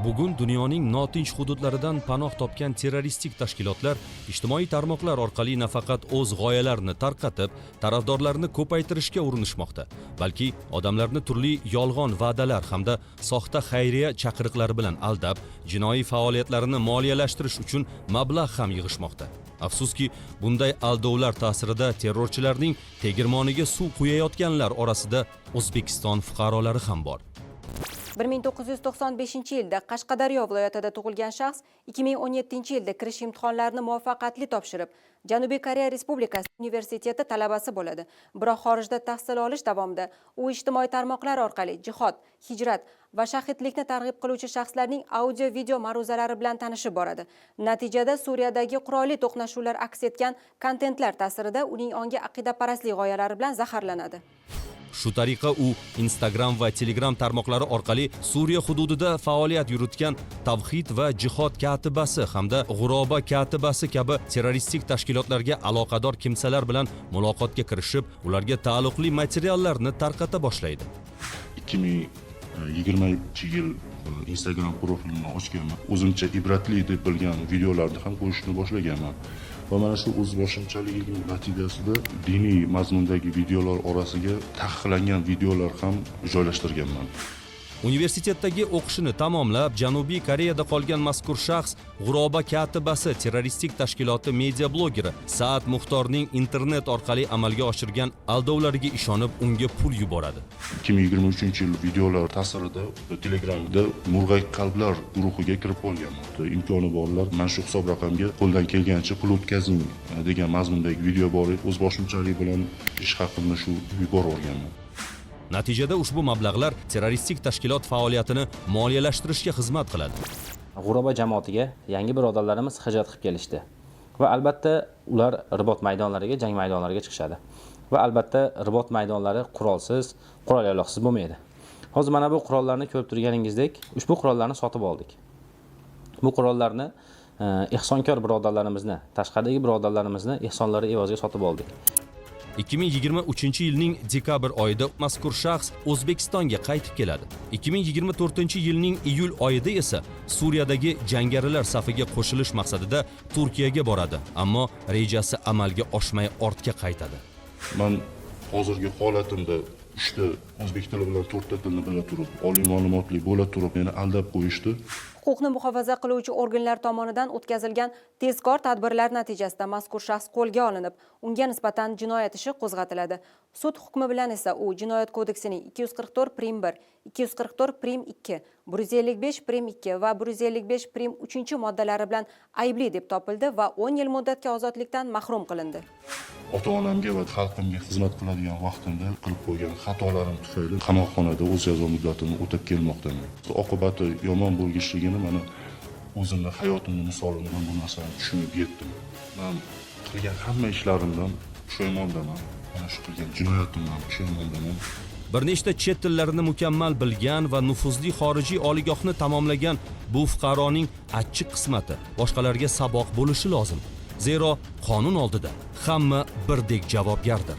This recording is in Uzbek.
Bugun dunyoning notinch hududlaridan panoh topgan terroristik tashkilotlar ijtimoiy tarmoqlar orqali nafaqat o'z g'oyalarini tarqatib, tarafdorlarini ko'paytirishga urinishmoqda, balki odamlarni turli yolg'on va'dalar hamda soxta xayriya chaqiriqlari bilan aldab, jinoiy faoliyatlarini moliyalashtirish uchun mablag' ham yig'ishmoqda. Afsuski, bunday aldovlar ta'sirida terrorchilarning tegirmoniga suv quyayotganlar orasida O'zbekiston fuqarolari ham bor. 1995 yilda Qashqadaryo viloyatida tug'ilgan shaxs 2017 yilda kirish imtihonlarini muvaffaqiyatli topshirib, Janubiy Koreya Respublikasi universiteti talabasi bo'ladi. Biroq xorijda tahsil olish davomida u ijtimoiy tarmoqlar orqali jihod, hijrat va shahidlikni targ'ib qiluvchi shaxslarning audio, video ma'ruzalari bilan tanishib boradi. Natijada Suriyadagi qurolli to'qnashuvlar aks etgan kontentlar ta'sirida uning ongi aqidaparastlik g'oyalari bilan zaharlanadi. Shu tariqa u Instagram va Telegram tarmoqlari orqali Suriya hududida faoliyat yuritgan Tavhid va Jihod katibasi hamda G'uroba katibasi kabi terroristik tashkilotlarga aloqador kimsalar bilan muloqotga kirishib, ularga taalluqli materiallarni tarqata boshlaydi. 2020 yil Instagram profilimni ochganman. O'zimcha ibratli deb bilgan videolarni ham qo'yishni boshlaganman va mana shu o'zboshimchaligim natijasida diniy mazmundagi videolar orasiga taqiqlangan videolar ham joylashtirganman. Universitetdagi o'qishini tamomlab, Janubiy Koreyada qolgan mazkur shaxs G'uroba katibasi terroristik tashkiloti media blogeri Saat Muxtorning internet orqali amalga oshirgan aldovlariga ishonib, unga pul yuboradi. 2023 yil videolar ta'sirida Telegramda "Murg'ak qalblar" guruhiga kirib qolganman. Imkoni borlar mana shu hisob raqamga qo'ldan kelgancha pul o'tkazing degan mazmundagi video bor edi. O'zboshimchalik bilan ish haqimni shu yuborib yuborganman. Natijada ushbu mablag'lar terroristik tashkilot faoliyatini moliyalashtirishga xizmat qiladi. G'uroba jamoatiga yangi birodarlarimiz hijrat qilib kelishdi va albatta ular ribot maydonlariga, jang maydonlariga chiqishadi va albatta ribot maydonlari qurolsiz, qurol yarog'siz bo'lmaydi. Hozir mana bu qurollarni ko'rib turganingizdek, ushbu qurollarni sotib oldik. Bu qurollarni ehsonkor birodarlarimizni, tashqaridagi birodarlarimizni ehsonlari evaziga sotib oldik. 2023 yilning dekabr oyida mazkur shaxs O'zbekistonga qaytib keladi. 2024 yilning iyul oyida esa Suriyadagi jangarilar safiga qo'shilish maqsadida Turkiyaga boradi, ammo rejasi amalga oshmay ortga qaytadi. Man hozirgi holatimda uchta o'zbek tili bilan to'rtta tilni bila turib, oliy ma'lumotli bo'la turib, meni aldab qo'yishdi. Huquqni muhofaza qiluvchi organlar tomonidan o'tkazilgan tezkor tadbirlar natijasida mazkur shaxs qo'lga olinib, unga nisbatan jinoyat ishi qo'zg'atiladi. Sud hukmi bilan esa u Jinoyat kodeksining 244 prim 1, 244 prim 2, 155 prim 2 va 155 prim 3 moddalari bilan aybli deb topildi va 10 yil muddatga ozodlikdan mahrum qilindi. Ota onamga va xalqimga xizmat qiladigan vaqtimda qilib qo'ygan xatolarim tufayli qamoqxonada o'z jazo muddatimni o'tab kelmoqdaman. Oqibati yomon bo'lganligini mana o'zimni hayotimni misolida man bu narsani tushunib yetdim. Man qilgan hamma ishlarimdan pushaymondaman, mana shu qilgan jinoyatimdan pushaymondaman. Bir nechta chet tillarini mukammal bilgan va nufuzli xorijiy oliygohni tamomlagan bu fuqaroning achchiq qismati boshqalarga saboq bo'lishi lozim. Zero qonun oldida hamma birdek javobgardir.